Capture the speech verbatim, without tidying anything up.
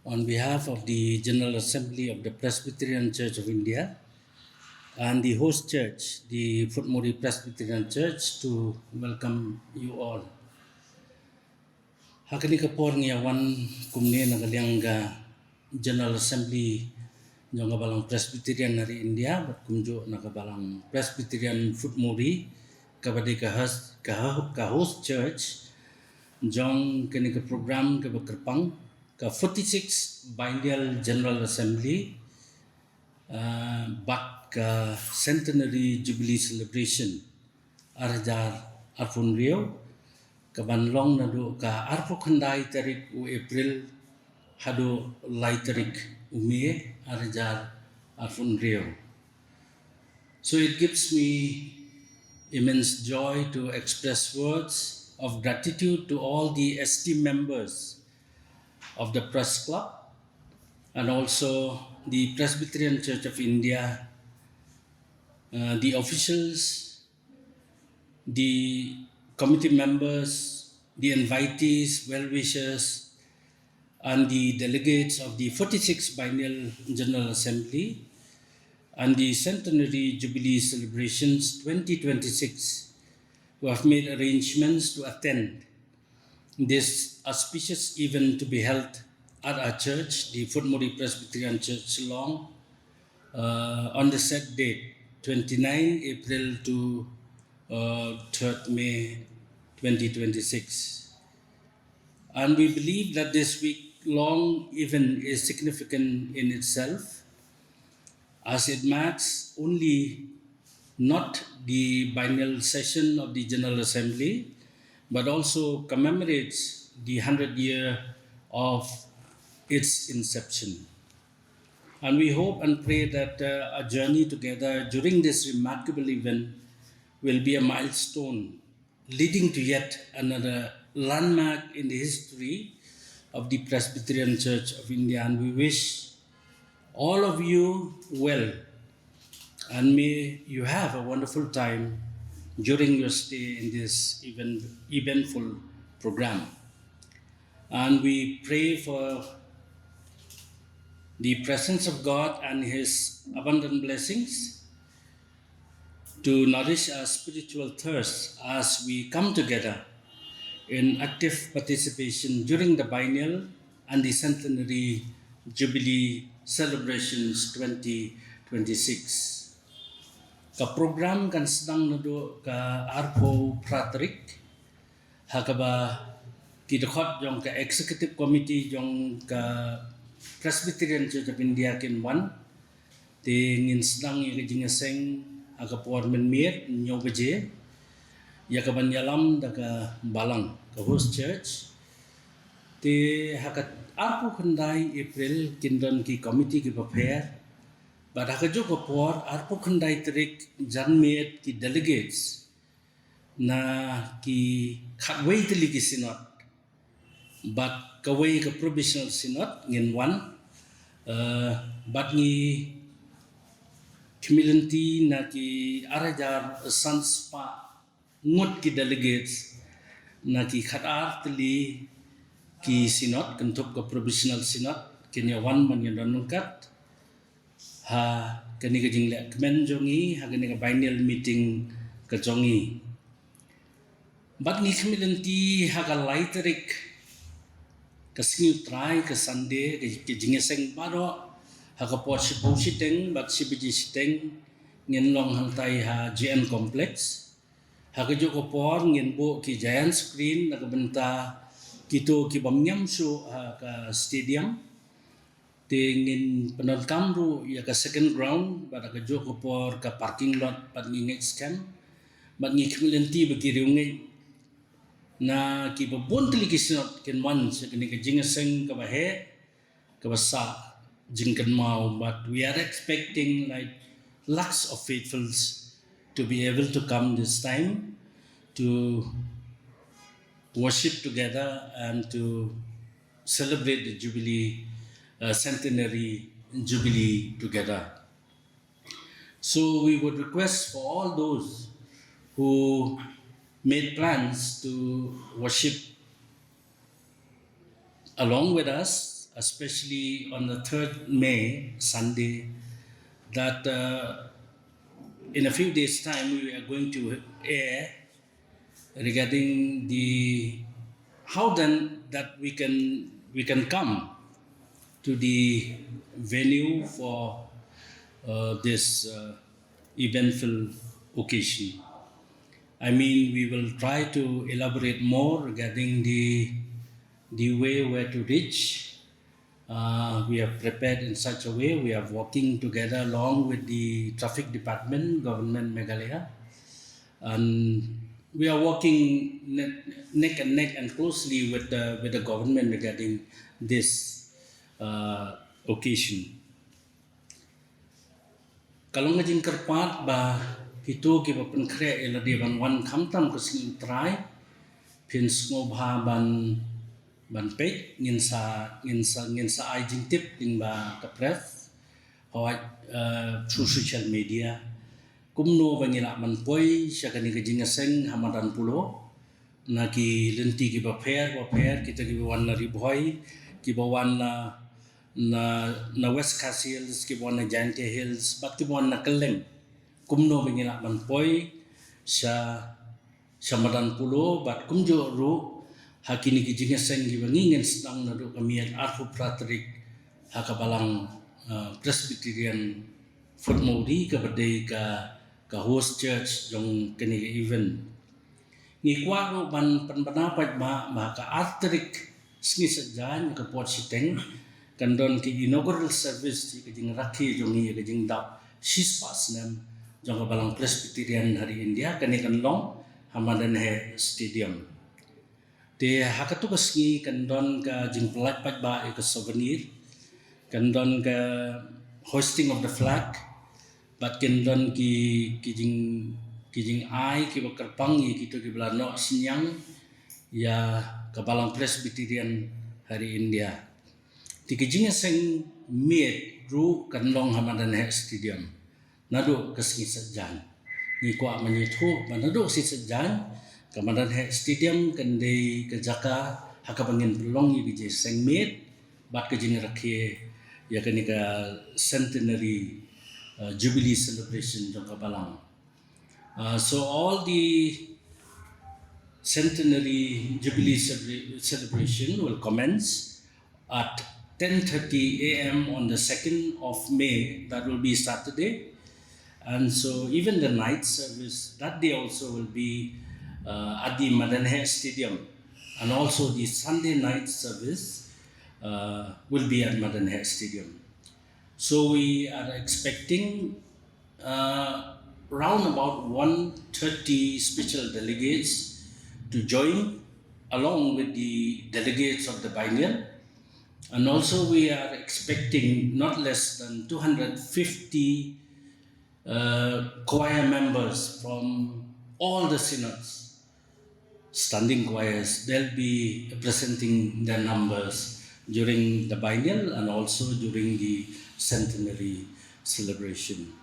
on behalf of the General Assembly of the Presbyterian Church of India and the host church, the Phutmori Presbyterian Church, to welcome you all. Ha kane ka por ngi ïa wan kumne na ka liang ka General Assembly jong ka Balang Presbyterian ha ri India, bad kumjuh na ka Balang Presbyterian Phutmori, kaba dei ka host, ka, ka host church jong kane ka program kaba kyrpang, ka forty-six Biennial General Assembly, uh, bad ka Centenary Jubilee Celebration, ar hajar arphew hynriew, kaban long naduh ka arphew khyndai tarik u April haduh lai tarik u May, ar hajar arphew hynriew. So it gives me immense joy to express words of gratitude to all the esteemed members of the Press Club and also the Presbyterian Church of India, uh, the officials, the committee members, the invitees, well-wishers, and the delegates of the forty-sixth Biennial General Assembly and the Centenary Jubilee Celebrations twenty twenty-six, who have made arrangements to attend this auspicious event to be held at our church, the Phutmori Presbyterian Church, Shillong, uh, on the set date, twenty-nine April to, uh, third May twenty twenty-six. And we believe that this week-long event is significant in itself, as it marks only not the biennial session of the General Assembly, but also commemorates the hundred year of its inception. And we hope and pray that, uh, our journey together during this remarkable event will be a milestone leading to yet another landmark in the history of the Presbyterian Church of India. And we wish all of you well, and may you have a wonderful time during your stay in this event, eventful program. And we pray for the presence of God and His abundant blessings to nourish our spiritual thirst as we come together in active participation during the biennial and the centenary jubilee celebrations twenty twenty-six. Ka program kan sdang naduh ka arphew phra tarik, ha kaba ki dkhot jong ka executive committee jong ka Presbyterian Church of India kin wan. Te ngin sdang ïa ka jingïaseng ha ka por mynmiet hynñiew baje, ïa kaban ïalam da ka balang, ka host church. Te ha ka arphew khyndai April kin don ki committee kiba pher. Bad ha kajuh ka por arphew khyndai tarik janmiet ki delegates na ki khatwei tylli ki synod bad kawei ka provisional synod ngin wan, eh, bad ngi khmih lynti na ki ar hajar san spah ngut ki delegates na ki khatar tylli ki synod, kynthup ka provisional synod, kin ïa wan ban ïa don ryngkat ha kane ka jingleh kmen jong ngi, ha kane ka biennial meeting ka jong ngi. Bad ngi khmih lynti ha ka lai tarik, ka sngi U Trai, ka Sunday, ka, ka jingïaseng baroh ha ka por shiphew shiteng bad shi baje shiteng ngin long hangtai ha J N Complex. Ha kajuh ka por ngin buh ki giant screen na ka bynta kito ki bym ñiam shuh ha ka stadium. Te ngin pyndonkam ruh ïa ka second ground, bad ha kajuh ka por ka parking lot pat ngi ngeit skhem. Bad ngi khmih lynti ba ki riewngeit na kiba bun tylli ki synod kin wan sha kane ka jingïaseng kaba heh, kaba sah jingkynmaw, but we are expecting, like, lakhs of faithfuls to be able to come this time to worship together and to celebrate the Jubilee, uh, centenary Jubilee together. So we would request for all those who made plans to worship along with us, especially on the third May, Sunday, that uh, in a few days' time we are going to air regarding the how then that we can we can come to the venue for uh, this uh, eventful occasion. I mean, we will try to elaborate more regarding the the way where to reach. Uh, we have prepared in such a way. We are working together along with the traffic department, government Meghalaya, and we are working ne- neck and neck and closely with the with the government regarding this uh, occasion. Ka long ka jingkyrpad ba kito kiba pynkhreh ïa lade ban wan khamtam ka sngi U Trai, phin sngewbha ban ban peit, ngin sa ngin sa ngin sa ai jingtip lyngba ka press, hooid, uh, through social media, kumno ba ngi lah ban poi sha kane ka jingïaseng ha madan Polo na ki lynti kiba pher ba pher, kita kiba wan na Ri Bhoi, kiba wan na na, na West Khasi Hills, kiba wan na Jaintia Hills, bad kiba wan na kylleng. Kumno ba ngi lah ban poi sha sha madan Polo, bad kumjuh ruh ha kine ki jingïaseng kiba ngi ngin sdang naduh ka miet arphew phra tarik ha ka balang uh, Presbyterian Fort Mawrie, kaba dei ka ka host church jong kane ka event. Ngi kwah ruh ban pynbna pat ba ba ka ar tarik sngi Saitjaiñ ka por shiteng kan don ka inaugural service, ka jingrakhe jong ngi ka jingdap shispah snem jong ka Balang Presbyterian ha ri India, kane kan long ha Madan Heh Stadium. Te ha katu ka sngi kan don ka jingpyllait paidbah ïa ka souvenir, kan don ka hoisting of the flag, bad kan don ki ki jing ki jingai kiba kyrpang ïa kito kiba la noh synñiang ïa ka Balang Presbyterian ha ri India. Te ka jingïaseng miet ruh kan long ha Madan Heh Stadium naduh ka sngi Saitjaiñ. Ngi kwah ban ïathuh ba naduh ka sngi Saitjaiñ ka Madan Heh Stadium kan dei ka jaka ha kaba ngin pynlong ïa ka jingïaseng miet bad ka jingrakhe ïa kane ka centenary uh, jubilee celebration jong ka Balang. Uh, so all the centenary jubilee celebra- celebration will commence at ten thirty a.m. on the second of May, that will be Saturday. And so even the night service that day also will be uh, at the Madan Heh Stadium, and also the Sunday night service uh, will be at Madan Heh Stadium. So we are expecting uh, round about one thirty special delegates to join along with the delegates of the biennial. And also we are expecting not less than two hundred fifty uh, choir members from all the synods, standing choirs. They'll be presenting their numbers during the biennial and also during the centenary celebration.